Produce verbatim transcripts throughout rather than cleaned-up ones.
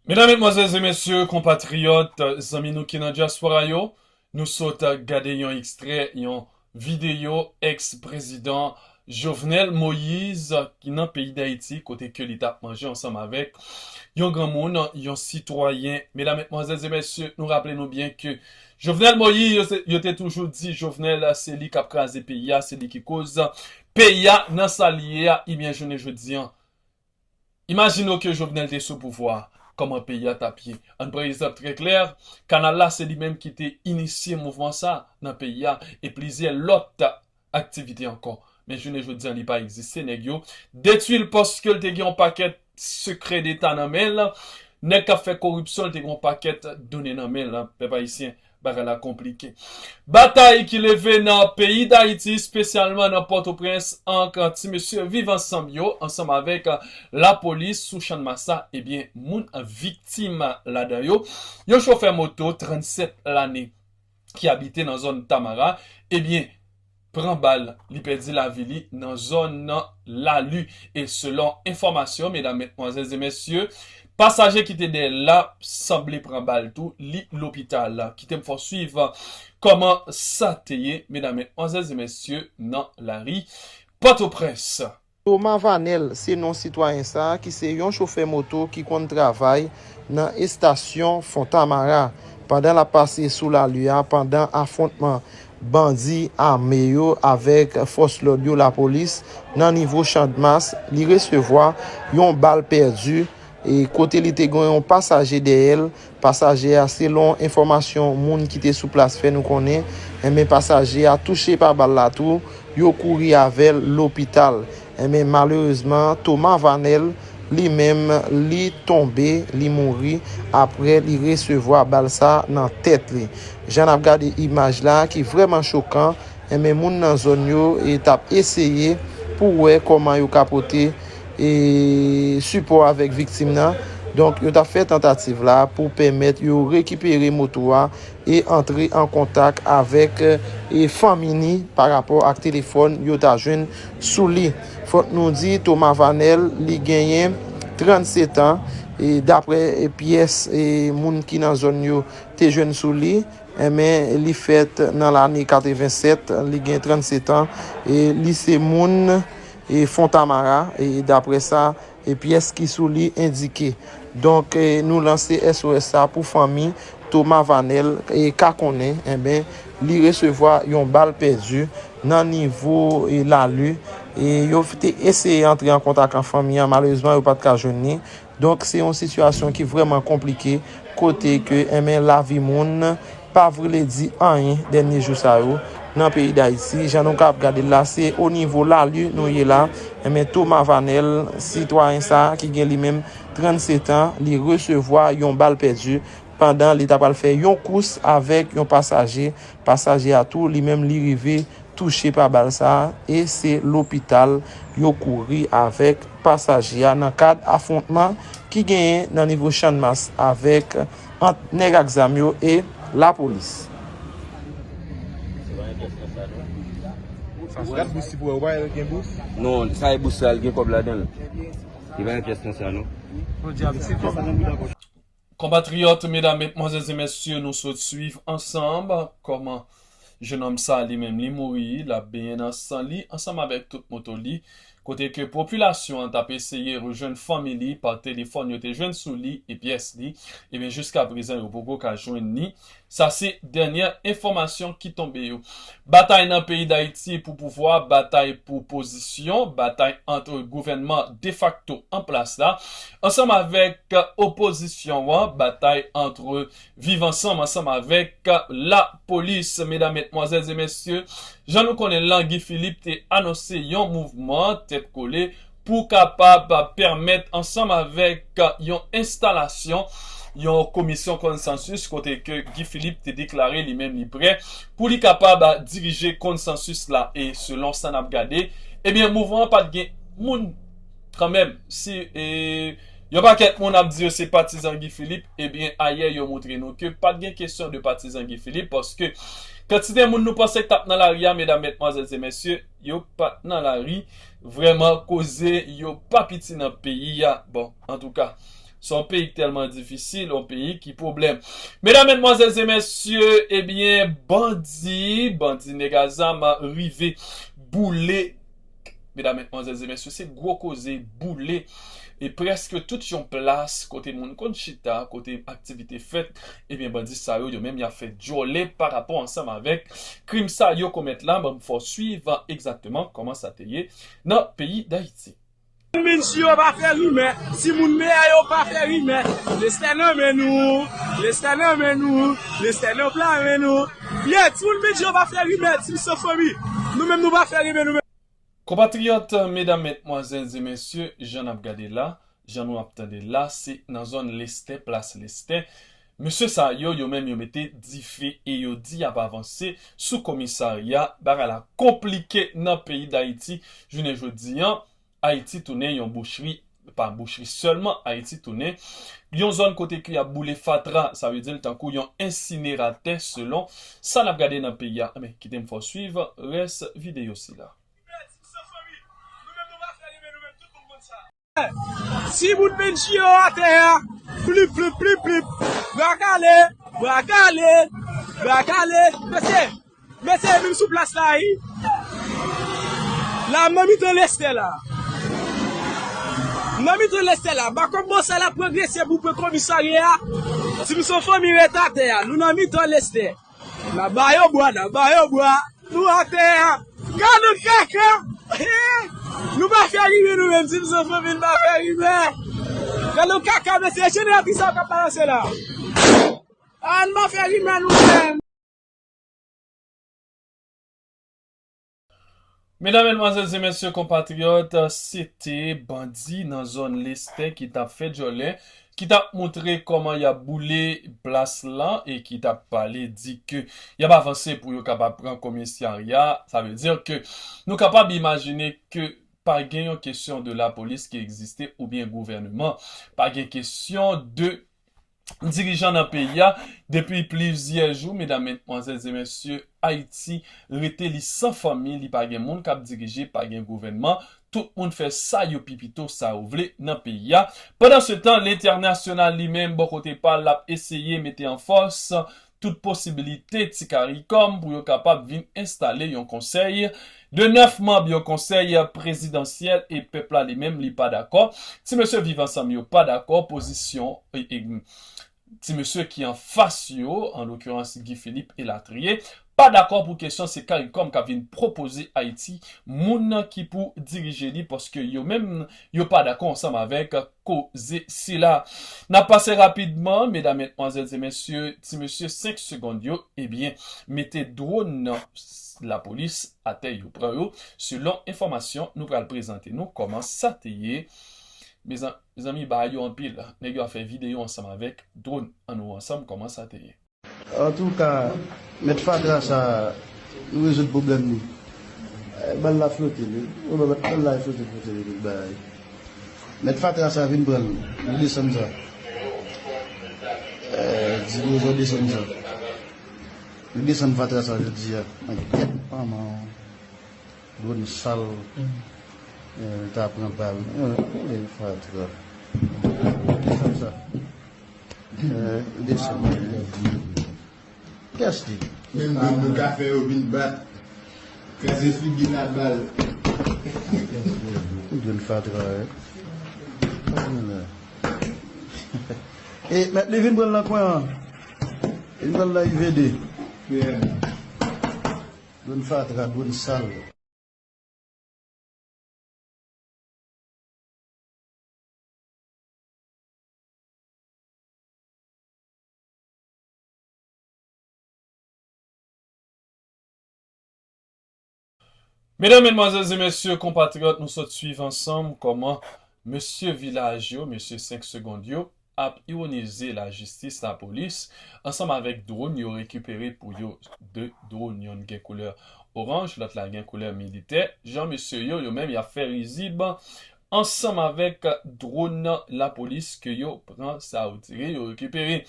Medam, medmwazèl e mesye, konpatriyòt, zanmi nou ki nan dyaspora yo, nou sot gade yon ekstrè, yon videyo ex-prezidan Jovenel Moïse ki nan peyi Dayiti, kote ke li t ap manje ansanm avèk yon granmoun, yon sitwayen. Medam, medmwazèl e mesye, nou raple nou byen ke Jovenel Moïse, yo te toujou di Jovenel se li k ap kraze peyi a, se li ki koz peyi a nan sa li ye a, ebyen jounen jodi an. Imajine w ke Jovenel te sou pouvwa a, kòman peyi a t ap ye? Ann pran egzanp trè klè, kanal la se li menm ki te inisye mouvman sa a nan peyi a e plizyè lòt aktivite ankò. Men jounen jodi an li pa egziste, nèg yo detwi l paske l te gen yon pakèt sekrè deta nan men l, nèg k ap fè koripsyon l te gen yon pakèt done nan men l, pèp ayisyen. Bagay la konplike. Batay ki leve nan peyi Dayiti, espesyalman nan Pòtoprens, ant ti mesye Viv Ansanm yo, ansanm avèk lapolis sou Channmas la, ebyen, moun viktim ladan yo, yon chofè moto trannsèt lane ki abite nan zòn Tamara, ebyen, pran bal, li pèdi lavi li nan zòn Lali. E selon enfòmasyon, medam, medmwazèl e mesye, pasaje ki te dèyè l la sanble pran bal tou, li lopital. Kite m fè w swiv kòman sa te ye, medam, medmwazèl e mesye, nan lari Pòtoprens. Thomas Vanel se non sitwayen sa a ki se yon chofè moto ki konn travay nan estasyon Fontamara pandan l ap pase sou Lali a pandan afwontman bandi ame yo avèk fòs lòd yo, lapolis, nan nivo Channmas, li resevwa yon bal pèdi e kote li te gen yon pasaje dèyè l. Pasaje a, selon enfòmasyon moun ki te sou plas fè nou konnen, enben pasaje a touche pa bal la tou, yo kouri avè l lopital. Enben malerezman, Thomas Vanel, li menm, li tonbe, li mouri apre li resevwa bal sa nan tèt li. Jan n ap gade imaj la ki vrèman chokan, enben moun nan zòn yo e t ap eseye pou wè kòman yo ka pote e sipò avèk viktim nan. Donk, yo t ap fè tantativ la pou pèmèt yo rekipere moto a e antre an kontak avèk e fanmi ni pa rapò ak telefòn yo ta jwenn sou li. Fòk nou di Thomas Vanel, li genyen trannsèt an, e daprè e pyès e moun ki nan zòn yo te jwenn sou li, enben, li fèt nan lane katrevennsèt, li gen trannsèt an, e li se moun e Fontamara, e daprè sa e pyès ki sou li endike. Donk, e nou lanse S O S sa pou fanmi Thomas Vanel, e ka konnen, enben, li resevwa yon bal pèdi nan nivo e Lali, e yo te eseye antre an kontak ak fanmi an, malerezman, yo pa t ka jwenn li. Donk, se yon sitiyasyon ki vrèman konplike, kote ke, enben, lavi moun pa vle di anyen dènye jou sa yo nan peyi Dayiti. Jan nou ka ap gade l la, se o nivo Lali nou ye la. Enben, Thomas Vanel, sitwayen sa a ki gen li menm trannsèt an, li resevwa yon bal pèdi pandan li ta pral fè yon kous avèk yon pasaje. Pasaje a tou, li menm, li rive touche pa bal sa a, e se lopital yo kouri avèk pasaje a nan kad afwontman ki genyen nan nivo Channmas avèk ant nèg ak zam yo e lapolis. Gad bous ti pou wè, ou pa wè l gen bous? Non, sa e bous la, l gen kòb ladan l. Li pa gen pyès nan sa, non. Podyab, se kòb. Konpatriyòt, medam, medmwazèl e mesye, nou sot swiv ansanm kòman jennonm sa li menm li mouri, l ap benyen nan san li ansanm avèk tout moto li, kote ke popilasyon an t ap eseye rejwenn fanmi li pa telefòn, yo te jwenn sou li e pyès li, ebyen jiska prezan yo poko ka jwenn ni. Sa se dènyè enfòmasyon ki tonbe yo. Batay nan peyi Dayiti pou pouvwa, batay pou pozisyon, batay ant gouvènman defakto an plas la ansanm avèk opozisyon an, batay ant Viv Ansanm ansanm avèk lapolis. Medam, medmwazèl e mesye, jan nou konnen l lan, Guy Philippe te anonse yon mouvman tèt kole pou kapab pèmèt ansanm avèk yon enstalasyon yon komisyon konsansis kote ke Guy Philippe te deklare li menm li prè pou li kapab dirije konsansis la. E selon sa n ap gade, ebyen, mouvman an pa t gen moun kanmenm. Si e, yon pakèt moun ap di yo se patizan Guy Philippe, ebyen, ayè yo montre nou ke pa t gen kesyon de patizan Guy Philippe, paske kantite moun nou panse k t ap nan lari a, medam, medmwazèl e mesye, yo pa t nan lari. Vrèman, koze yo pa piti nan peyi a. Bon, antouka, Se yon peyi ki tèlman difisil, yon peyi ki pwoblèm. Medam, medmwazèl e mesye, ebyen, bandi, bandi nèg a zam rive boule. Medam, medmwazèl e mesye, se gwo koze boule. E prèske tout yon plas kote moun konn chita, kote aktivite fèt, ebyen, bandi sa yo, yo menm, y ap fè djòlè pa rapò ansanm avèk krim sa yo komèt la. Ban m fè w swiv egzakteman kòman sa te ye nan peyi Dayiti. Moun di yo pa fè rimè, timoun meyè yo pa fè rimè. Lestè nan men nou, Lestè nan men nou, Lestè nan pla men nou. Ye, timoun di yo pa fè rimè, Team Sans Fanmi. Nou menm nou pa fè rimè nou menm. Konpatriyòt, medam, medmwazèl e mesye, jan n ap gade la, jan nou ap tande la, se nan zòn Lestè, plas Lestè. Mesye sa yo, yo menm yo mete dife e yo di y ap avanse sou komisarya. Bagay la konplike nan peyi Dayiti. Jounen jodi an, Ayiti tounen yon bouchri, pa bouchri sèlman, Ayiti tounen yon zòn kote ke y ap boule fatra, sa vle di l tankou yon ensineratè selon sa n ap gade nan peyi a. Enben, kite m fè w swiv rès videyo sila. Timoun Bendji yo atè a. Plip, plip, plip, plip. Bra kale, bra kale, bra kale. Mesye, mesye, vin sou plas la, wi. La, m nan mitan Lestè la. M nan mitan Lestè la. Bakòp bòs la, l ap pwogrese pou pran komisarya a. Team Sans Fanmi ret atè a. Nou nan mitan Lestè. N a ba yo bwa, n a ba yo bwa. Nou atè a. Gade kaka. Nou pa fè rimè nou menm, Team Sans Fanmi, n pa fè rimè. Gade kaka, mesye, jeneratris sa k ap balanse la. A, n pa fè rimè nou menm. Medam, medmwazèl e mesye, konpatriyòt, se te bandi nan zòn Lestè ki t ap fè djòlè, ki t ap montre kòman y ap boule plas lan e ki t ap pale, di ke y ap avanse pou yo kapab pran komisarya. Sa vle di ke nou kapab imajine ke pa gen yon kesyon de lapolis ki egziste oubyen gouvèneman. Pa gen kesyon de dirijan nan peyi a. Depi plizyè jou, medam, medmwazèl e mesye, Ayiti rete li san fanmi, li pa gen moun k ap dirije, pa gen gouvènman. Tout moun fè sa yo pi pito, sa yo vle nan peyi a. Pandansetan, lentènasyonal li menm, bò kote pa l, l ap eseye mete an fòs tout posibilite ti karikòm pou yo kapab vin enstale yon konsèy de nèf manm, yon konsèy prezidansyèl, e pèp la li menm li pa dakò. Ti mesye Viv Ansanm yo pa dakò, pozisyon, e, e, ti mesye ki anfas yo, an lokirans Guy Philippe elatriye, pa dakò pou kesyon se karikòm k ap vin pwopoze Ayiti, moun nan ki pou dirije li, paske yo menm yo pa dakò ansanm avèk koze sila. N ap pase rapidman, medam, medmwazèl e mesye, ti mesye senk segond yo, ebyen, mete dwòn nan lapolis atè, yo pran yo, selon enfòmasyon nou pral prezante nou kòman sa te ye. Mezan-, mezanmi, bagay yo anpil. Nèg yo ap fè videyo ansanm avèk dwòn. Ann wè ansanm kòman sa te ye. Antouka, mèt fatra sa, nou rezoud pwoblèm li. Eh, bal la flote li. Ou wè bal la flote, flote li, tout bagay. Mèt fatra sa vin pran l. Nou desann sa. Eh, di nou desann sa. Nou desann fatra sa jodi a. Mwen gèt manman. Dwòn sal. Eh, ta pran bal. Eh, eh, fatra. Desann sa. Eh, desann. Kès li? Menm dwòn nou ka fè yo vin bat. Kraze figi l a bal. Dwòn fatra, eh. E mèt li vin pran l nan kwen an. Vin pran l nan I V D. Yeah. Dwòn fatra, dwòn sal. Medam, medmwazèl e mesye, konpatriyòt, nou sot swiv ansanm kòman mesye vilaj yo, mesye senk segond yo, ap iwonize lajistis, lapolis, ansanm avèk dwòn yo rekipere pou yo. De dwòn, yonn gen koulè oranj, lòt la gen koulè militè. Jan mesye yo, yo menm, y ap fè rizib ansanm avèk dwòn lapolis ke yo pran, sa yo tire, yo rekipere.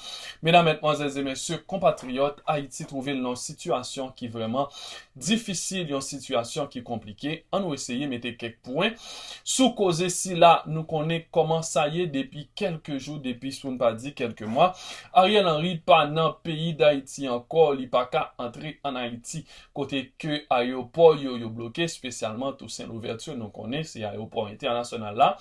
Medam, medmwazèl e mesye, konpatriyòt, Ayiti twouve l nan yon sitiyasyon ki vrèman difisil, yon sitiyasyon ki konplike. Ann nou eseye mete kèk pwen sou koze sila. Nou konnen kòman sa ye depi kèlke jou, depi, si w pa di kèlke mwa. Ariel Henry pa nan peyi Dayiti ankò, li pa ka antre ann Ayiti, kote ke ayewopò yo, yo bloke, espesyalman Toussaint Louverture, nou konnen se ayewopò entènasyonal la,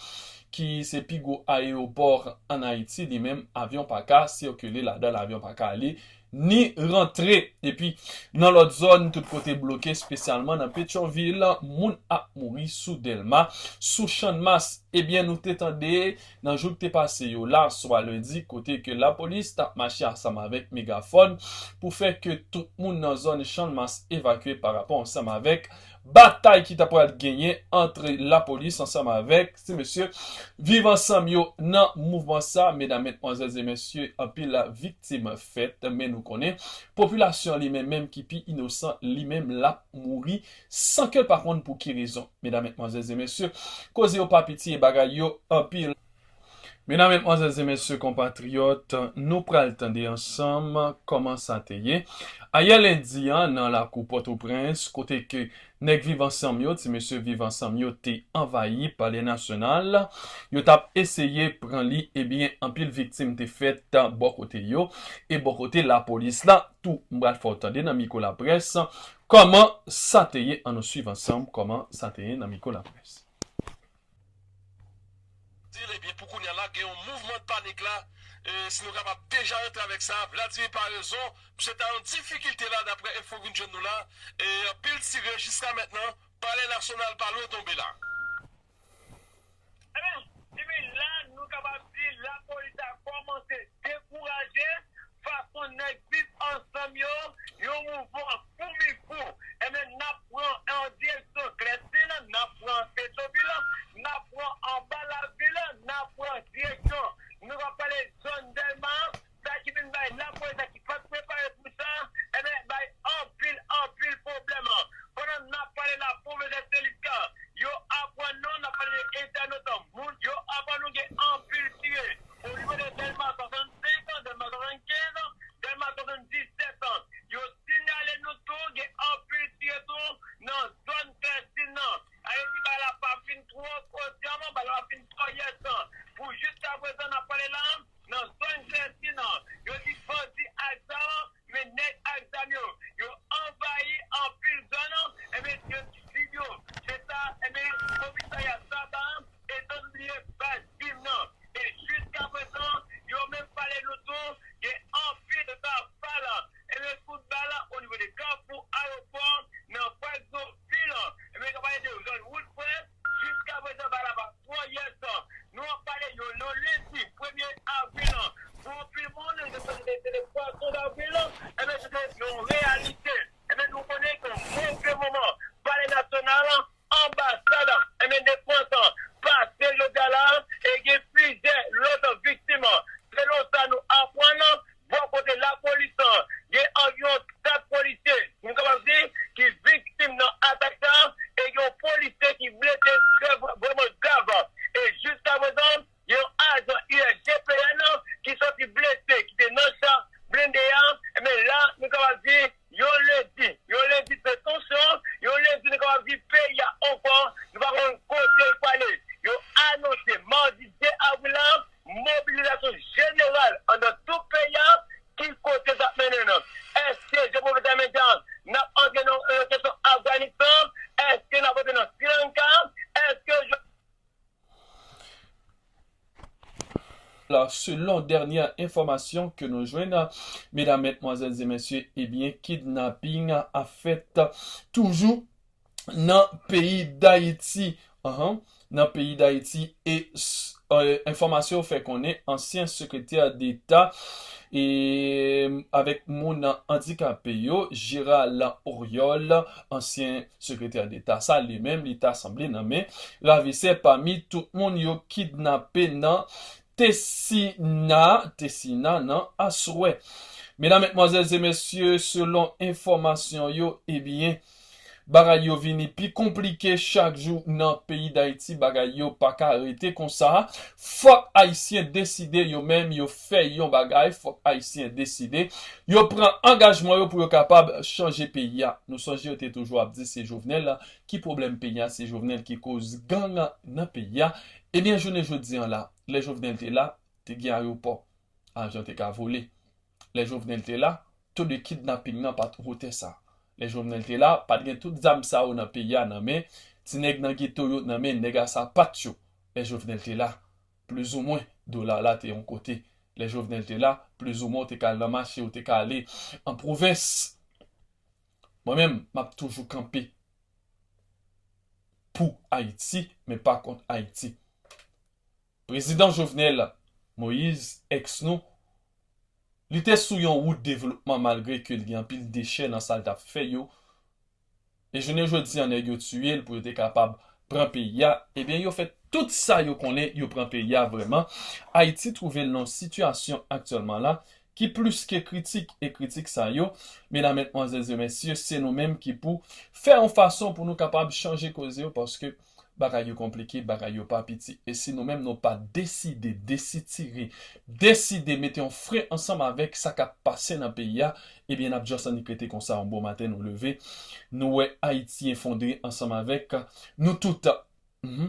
ki se pi gwo ayewopò ann Ayiti, li menm, avyon pa ka sikile ladan l, avyon pa ka ale ni rantre. Epi, nan lòt zòn, tout kote bloke, espesyalman nan Petyonvil, moun ap mouri sou Dèlma, sou Channmas. Ebyen, nou te tande nan jou ki te pase yo la, swa lendi, kote ke lapolis t ap mache ansanm avèk megafòn pou fè ke tout moun nan zòn Channmas evakye pa rapò ansanm avèk batay ki ta pral genyen ant lapolis ansanm avèk ti mesye Viv Ansanm yo. Nan mouvman sa, medam, medmwazèl e mesye, anpil viktim fèt, men nou konnen popilasyon li menm, menm ki pi inosan, li menm l ap mouri san ke l pa konn pou ki rezon. Medam, medmwazèl e mesye, koze yo pa piti e bagay yo anpil. Medam, medmwazèl e mesye, konpatriyòt, nou pral tande ansanm kòman sa te ye ayè lendi an nan lakou Pòtoprens, kote ke nèg Viv Ansanm yo, ti mesye Viv Ansanm yo te anvayi Palè Nasyonal. Yo t ap eseye pran li, ebyen, anpil viktim te fèt bò kote yo e bò kote lapolis la tou. M pral fè w tande nan mikwo laprès kòman sa te ye. Ann nou swiv ansanm kòman sa te ye nan mikwo laprès. Di l, ebyen, pou kounye a la, gen yon mouvman de panik la, e, si nou kapab deja rantre avèk sa, Vladimir Paraison, misye ta yon difikilte la, daprè enfo vin jwenn nou la, e, anpil tire jiska mentnan, Palè Nasyonal pa lwen tonbe la. Ebyen, depi la, nou kapab di lapolis la kòmanse dekouraje fason nèg Viv Ansanm yo, yon mouvman foumi fou. Ebyen, n ap pran an direksyon Klèsin, n ap pran Petyonvil, n ap pran anba lavil, n ap pran direksyon, nou va pale zòn Dèlma, sa ki vin bay lapolis la ki pa t prepare pou sa, ebyen, bay anpil, anpil pwoblèm. Pandan n ap pale la, pwofesè Seliska, yo aprann nou, n ap pale de entènot, moun, yo aprann nou gen anpil tire. Onivo de Dèlma swasannsenk, Dèlma swasannkenz, Dèlma swasanndisèt, yo sinyale nou tou gen anpil tire tou nan zòn Klèsin nan. Sa vle di bagay la pa fin twò kòdyanm, bagay la pa fin twò yès. Pou jiska prezan n ap pale la, nan zòn Klèsin nan, yo di bandi ak zam, men nèg ak zam yo, yo anvayi anpil zòn, ebyen, yo di Vid yo. Se sa, ebyen, komisarya Saba e san bliye baz Bim nan. E jiska prezan, yo menm pale nou tou, gen anpil rafal, ebyen, kout bal onivo de Kafou Ayewopò, nan Fwazovil, ebyen, yo pale de zòn Woodfrè, jiska prezan, bagay la pa twò yès. Nou ap pale yo, nan lendi premye avril, pou anpil moun, se te, se te pwason davril, ebyen, se te yon reyalite. Ebyen, nou konnen ke move moman, Palè Nasyonal, anbasad, ebyen, defans, pase jodi a la, e gen plizyè lòt viktim. Selon sa nou aprann, bò kote lapolis, gen anviwon kat polisye, nou kapab di, ki viktim nan atak sa, e gen yon polisye ki blese vrè-, vrèman grav. E jiska prezan, gen yon ajan I S G P N ki sòti blese, ki te nan cha blende a, men la, nou kapab di, yon lendi, yon lendi de tansyon, yon lendi, nou kapab di, peyi a ankò, nou pa konn kote l prale. Yo anonse madi de avril la, mobilizasyon jeneral anndan tout peyi a, ki kote sa ap mennen nou? Èske, jan pwofesè Mendja, n ap antre nan, nan kesyon Afganistan? Èske n ap antre nan Sri Lanka? Èske je- La, selon dènyè enfòmasyon ke nou jwenn, medam, medmwazèl e mesye, ebyen, kidnaping ap fèt toujou nan peyi Dayiti. Ahan, nan peyi Dayiti. E s-, e, enfòmasyon yo fè konnen ansyen sekretè deta e avèk moun andikape yo, Gérald Oriol, ansyen sekretè deta sa, li menm, li ta sanble nan men ravisè pami tout moun yo kidnape nan Tesina, Tesina nan aswè. Medam, medmwazèl e mesye, selon enfòmasyon yo, ebyen, Bagay yo vini pi konplike chak jou nan peyi Dayiti. Bagay yo pa ka rete konsa. Fòk Ayisyen deside yo menm, yo fè yon bagay. Fòk Ayisyen deside. Yo pran angajman yo pou yo kapab chanje peyi a. Nou sonje yo te toujou ap di se Jovenel la ki pwoblèm peyi a, se Jovenel ki koz gang nan peyi a. Ebyen, jounen jodi an la, lè Jovenel te la, te gen ayewopò. Ajan te ka vole. Lè Jovenel te la, to de kidnaping nan pa t wotè sa. Lè Jovenel te la, pa t gen tout zam sa yo nan peyi a nan men ti nèg nan geto yo, nan men nèg a sapat yo. Lè Jovenel te la, plizoumwen, dola la te yon kote. Lè Jovenel te la, plizoumwen, ou te ka al nan mache, ou te ka ale an pwovens. Mwen menm, m ap toujou kanpe pou Ayiti, men pa kont Ayiti. Prezidan Jovenel Moïse, èks nou, li te sou yon wout devlopman malgre ke l gen anpil dechè nan sa l t ap fè yo. E jounen jodi an, nèg yo tiye l pou yo te kapab pran peyi a. Ebyen, yo fè tout sa yo konnen, yo pran peyi a vrèman. Ayiti twouve l nan yon sitiyasyon aktyèlman la ki plis ke kritik. E kritik sa yo, medam, madmwazèl e mesye, se nou menm ki pou fè yon fason pou nou kapab chanje koze yo, paske bagay yo konplike, bagay yo pa piti. E si nou menm nou pa deside, desitire, deside mete yon fren ansanm avèk sa k ap pase nan peyi a, ebyen, n ap just annik rete konsa yon bon maten, nou leve, nou wè Ayiti efondre ansanm avèk nou tout. Mhm.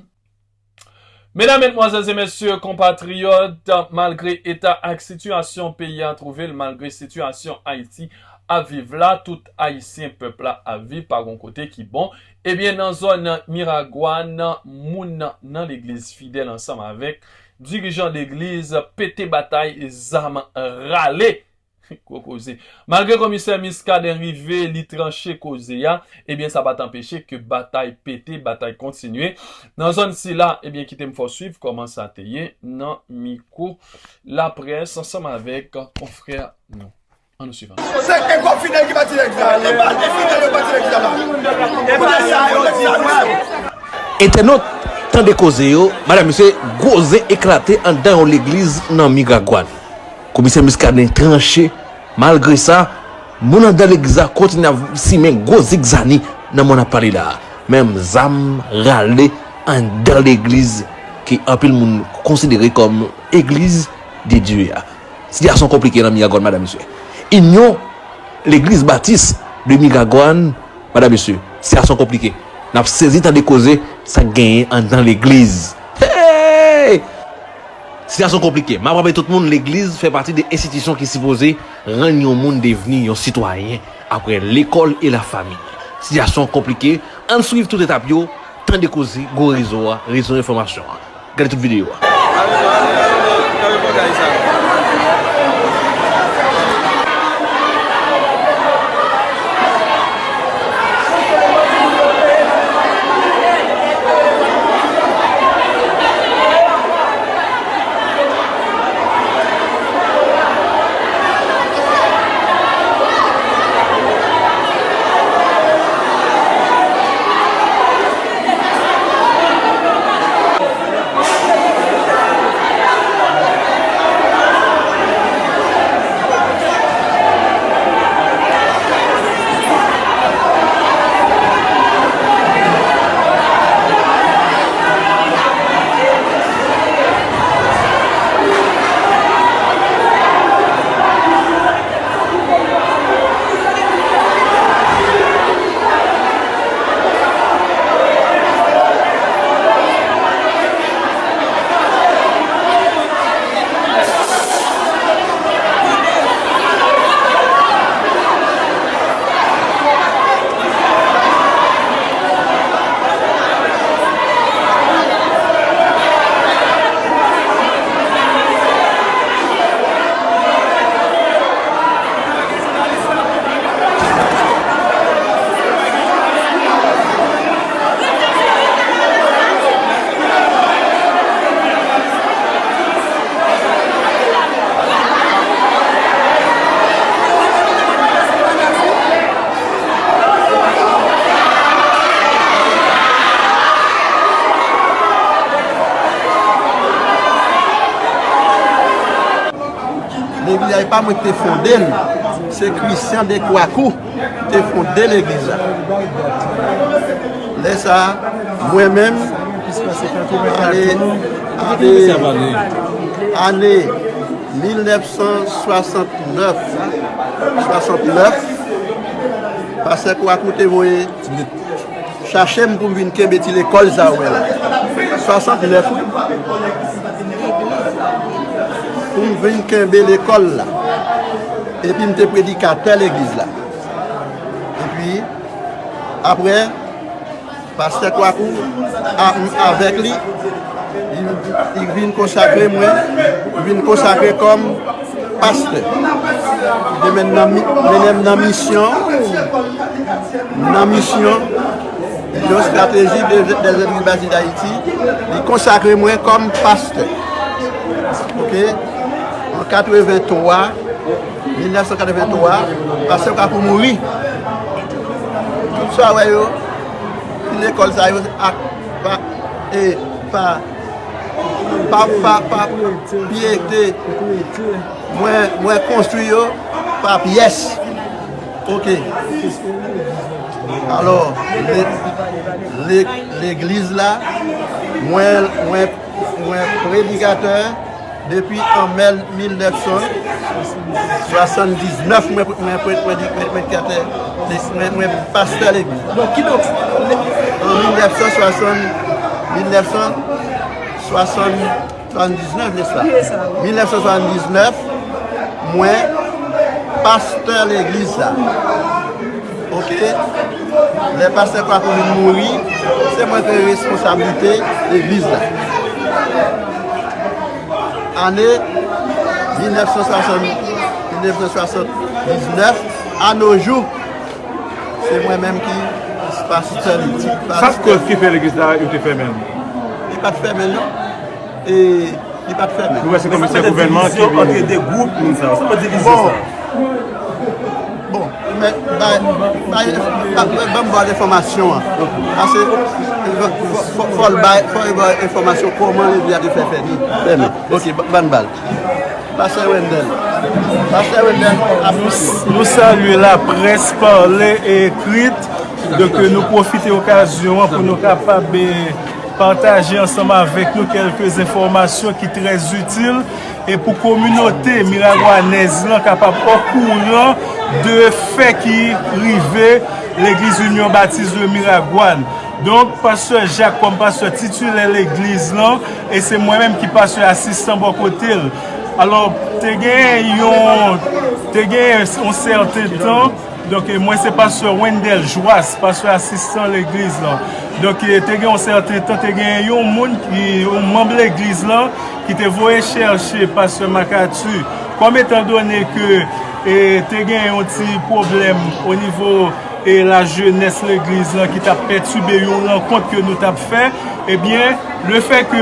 Medam, madmwazèl e mesye, konpatriyòt, malgre eta ak sitiyasyon peyi a twouve l, malgre sitiyasyon Ayiti ap viv la, tout Ayisyen, pèp la ap viv, pa gon kote ki bon. Ebyen, nan zòn Miragwàn, moun nan legliz fidèl ansanm avèk dirijan legliz pete batay, zam rale. Gwo koze. Malgre komisè Muscadin rive, li tranche koze a, ebyen, sa pa t anpeche ke batay pete, batay kontinye. Nan zòn sila, ebyen, kite m fè w swiv kòman sa te ye nan mikwo laprès ansanm avèk konfrè nou. Ann nou swiv ansanm. Se e gwo fidèl ki pati legliz la. E pa de fidèl yo pati legliz la. Kote sa yo di sa. Entènot, tande koze yo, madam, mesye, gwo zen eklate anndan yon legliz nan Miragwàn. Komisè Muscadin tranche. Malgre sa, moun anndan legliz la kontinye ap simen gwo zigzani nan moman n ap pale la a. Menm zam rale anndan legliz ke anpil moun konsidere kòm egliz de Dye a. Sitiyasyon konplike nan Miragwàn, madam, mesye. Inyon Legliz Batis de Miragwàn, madam, mesye, sitiyasyon konplike. N ap sezi tande koze sa k genyen anndan legliz. Hey! Sitiyasyon konplike. M ap raple tout moun, legliz fè pati de enstitisyon ki sipoze rann yon moun devni yon sitwayen apre lekòl e lafami. Sitiyasyon konplike. Ann swiv tout etap yo, tande koze gwo rezo a, rezo enfòmasyon an. Gade tout videyo a. Legliz la, e pa mwen ki te fonde l, se Christian de Kwakou. te fonde legliz la. Lè sa a, mwen menm, ane, ane, ane mil nèf san swasantnèf, swasantnèf, pastè Kwakou te voye chache m pou m vin kenbe ti lekòl sa ou wè la. Swasantnèf, wi. Pou m vin kenbe lekòl la. Epi m te predikatè legliz la. Epi, apre, pastè Kwakou, a, avèk li, li, li vin konsakre mwen, vin konsakre kòm pastè. Li te mennen m nan mi-, mennen m nan misyon, nan misyon, yon estrateji de, de legliz Batis Dayiti, li konsakre mwen kòm pastè. Oke? An katrevenntwa, mil nèf san katrevenntwa, pastè Kwakou mouri. Tout sa wè yo, lekòl sa yo, ak, pa, e, pa, pa, pa, pa, pyete. Mwen, mwen konstwi yo pa pyès. Oke. Alò, le, le, legliz la, mwen, mwen, mwen predikatè depi an mè mil nèf san swasanndiznèf, mwen, mwen, mwen, mwen, mwen, mwen, mwen, mwen pastè legliz. Bon, kidonk, le- An mil nèf san swasann, mil nèf san swasann, swasanndisnèf, nèspa? Wi, sa, wi. Mil nèf san swasanndisnèf, mwen pastè legliz sa. Oke? Lè pastè Kwakou vin mouri, se mwen ki responsablite legliz la. Ane mil nèf san swasann, mil nèf san swasanndisnèf, a nos jours, se mwen menm ki pastè li, ti pastè. Sa k koz ki fè legliz la, yo te fèmen l? Li pa t fèmen l, non. E li pa t fèmen. Nou wè se komisè gouvènman ki vini. Divizyon ant de gwoup moun sa yo. Sa vle di divizyon sa. Bon. Bon, men, ba, ba, ba, ba, ban m ba w enfòmasyon an. Paske, fò, fò, fò l bay, fò l bay enfòmasyon kòman legliz la te fè fèmen. Fèmen. Oke, ba, ban m ba l. Pastè Wendell. Pastè Wendell ap... Nou, nou salye laprès pale e ekrit. Donk, nou pwofite okazyon an pou nou kapab, eh, pataje ansanm avèk nou kèlke enfòmasyon ki trè itil, e pou kominote miragwanèz lan kapab okouran de fè ki rive Legliz Inyon Batis de Miragwàn. Donk, pastè Jak, kòm pastè titilè legliz lan, e se mwen menm ki pastè asistan bò kote l. Alò, te gen yon, te gen yon sèten tan, donk, e, mwen se pastè Wendell Joas, pastè asistan legliz lan. Donk, e, te gen yon sèten tan, te gen yon moun ki, yon manm legliz lan, ki te voye chèche pastè Marc Arthur. Kòm etan done ke, e, te gen yon ti pwoblèm o nivo, e, lajenès legliz lan ki t ap pètibe yon rankont ke nou t ap fè, ebyen, lefètke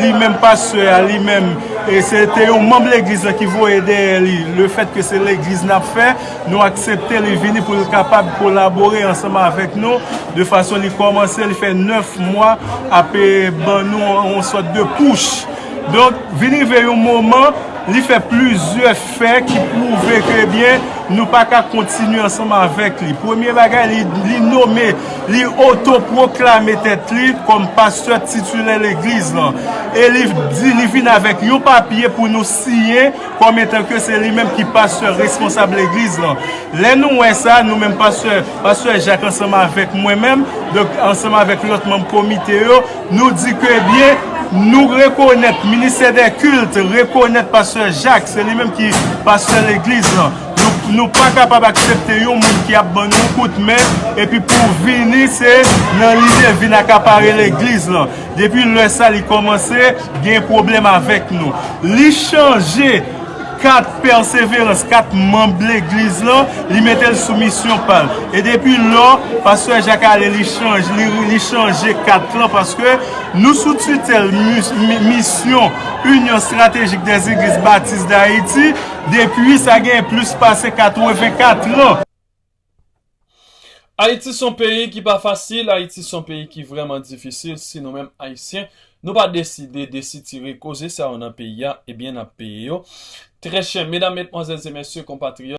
li menm pastè a, li menm, e, se te yon manm legliz lan ki voye dèyè li, lefètke se legliz n ap fè, nou aksepte li vini pou l kapab kolabore ansanm avèk nou, de fason li kòmanse, li fè nèf mwa ap, e, ban nou yon sòt de kouch. Donk, vin rive yon moman, li fè plizyè fè ki pwouve ke, ebyen, nou pa ka kontinye ansanm avèk li. Premye bagay, li, li nome, li otopwoklame tèt li kòm pastè titilè legliz lan. E li di, li vin avèk yon papye pou nou siyen kòm etan ke se li menm ki pastè responsab legliz lan. Lè nou wè sa, nou menm pastè, pastè Jak ansanm avèk mwen menm, donk ansanm avèk lòt manm komite yo, nou di ke, ebyen, nou rekonèt, ministè dè kilt rekonèt pastè Jak, se li menm ki pastè legliz lan. Nou, nou pa kapab aksepte yon moun ki ap ban nou kout men, epi pou vini, se nan lide vin akapare legliz lan. Depi lè sa, li kòmanse gen pwoblèm avèk nou. Li chanje kat pèseverans, kat manm legliz lan, li mete l sou misyon pa l. E depi lò, pastè Jak ale, li chanje, li, li chanje kat lan, paske nou sou titèl mis-, mi-, misyon Inyon Estratejik dè Legliz Batis Dayiti, depi sa gen plis pase katrevenkat an. Ayiti se yon peyi ki pa fasil, Ayiti se yon peyi ki vrèman difisil. Si nou menm Ayisyen, nou pa deside desitire koze sa yo nan peyi a, ebyen, n ap peye yo trè chè. Medam, medmwazèl e mesye, konpatriyòt,